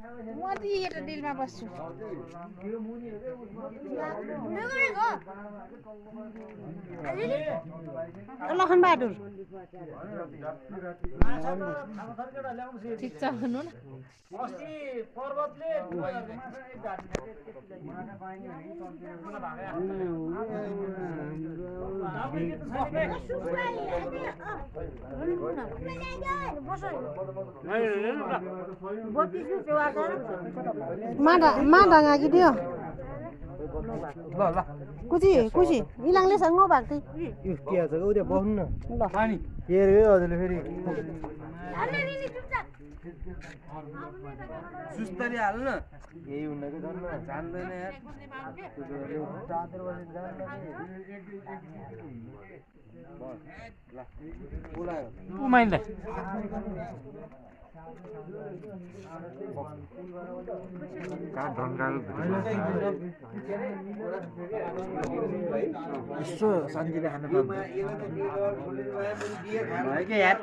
म त डिलमा बस्छु लखन बहादुर ठिक छ भन्नु न अस्ति पर्वतले माडा कि दियो कुची कुची इलाङले सँग भाग्दै के छ उता बस्नु न ल पानी के रे हजुरले फेरि सुस्तरी हाल्नु यही हुन्न कि जन्म जान्दैन यार चादर बसेर जान्न उमाइन्दा यसो शान्तिले खानु पाउँछ भयो क्या यार